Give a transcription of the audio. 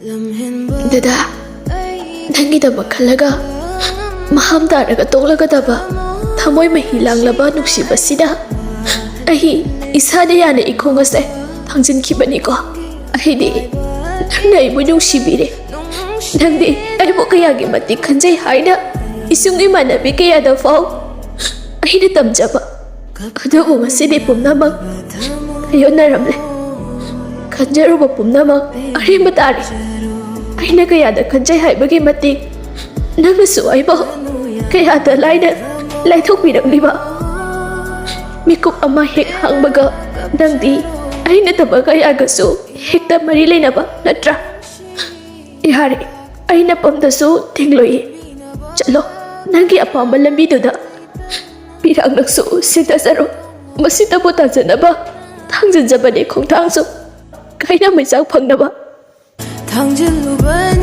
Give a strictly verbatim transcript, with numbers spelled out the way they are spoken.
ꯗꯗꯥ, ꯅꯪꯒꯤꯗꯃꯛ ꯈꯜꯂꯒ ꯃꯍꯥꯝ ꯇꯥꯔꯒ ꯇꯣꯛꯂꯒꯗꯕ ꯊꯃꯣꯏ ꯃꯍꯤ ꯂꯥꯡꯂꯕ ꯅꯨꯡꯁꯤꯕꯁꯤꯗ ꯑꯩ ꯏꯁꯥꯗ ꯌꯥꯅ ꯏꯈꯣꯡ ꯑꯁꯦ ꯊꯥꯡꯖꯤꯟꯈꯤꯕꯅꯤꯀꯣ꯫ ꯑꯩꯗꯤ ꯅꯪꯅ ꯑꯩꯕꯨ ꯅꯨꯡꯁꯤꯕꯤꯔꯦ꯫ ꯅꯪꯗꯤ ꯑꯩꯕꯨ ꯀꯌꯥꯒꯤ ꯃꯇꯤꯛ ꯈꯟꯖꯩ ꯍꯥꯏꯅ ꯏꯁꯨꯡ ꯏꯃꯥꯟꯅꯕꯤ ꯀꯌꯥꯗ ꯐꯥꯎ ꯑꯩꯅ ꯇꯝꯖꯕ ꯑꯗꯨꯕꯨ ꯉꯁꯤꯗꯤ ꯄꯨꯝꯅꯃꯛ ꯌꯣꯟꯅꯔꯝꯂꯦ꯫ ꯈꯟꯖꯔꯨꯕ ꯄꯨꯝꯅꯃꯛ ꯑꯔꯦꯝꯕ ꯇꯥꯔꯦ꯫ ꯑꯩꯅ ꯀꯌꯥꯗ ꯈꯟꯖꯩ ꯍꯥꯏꯕꯒꯤ ꯃꯇꯤꯛ ꯅꯪꯅꯁꯨ ꯑꯩꯕꯨ ꯀꯌꯥꯗ ꯂꯥꯏꯅ ꯂꯥꯏꯊꯣꯛꯄꯤꯔꯛꯂꯤꯕ꯫ ꯃꯤꯀꯨꯞ ꯑꯃ ꯍꯦꯛ ꯍꯥꯡꯕꯒ ꯅꯪꯗꯤ ꯑꯩ ꯅꯠꯇꯕ ꯀꯌꯥꯒꯁꯨ ꯍꯦꯛꯇ ꯃꯔꯤ ꯂꯩꯅꯕ ꯅꯠꯇ꯭ꯔꯥ? ꯌꯥꯔꯦ, ꯑꯩ ꯅꯄꯝꯗꯁꯨ ꯊꯤꯡꯂꯣꯏꯌꯦ꯫ ꯆꯠꯂꯣ, ꯅꯪꯒꯤ ꯑꯄꯥꯝꯕ ꯂꯝꯕꯤꯗꯨꯗ꯫ ꯄꯤꯔꯥꯡꯅꯁꯨ ꯁꯤꯟꯊꯖꯔꯣ꯫ ꯃꯁꯤꯗꯕꯨ ꯇꯥꯖꯅꯕ ꯊꯥꯡꯖꯤꯟꯖꯕꯅꯤ ꯈꯣꯡꯊꯥꯡꯁꯨ꯫ ꯀꯥꯏꯅ ꯃꯩꯆꯥꯛ ꯐꯪꯅꯕ꯫ ꯊꯥꯡꯖꯤꯜꯂꯨꯕ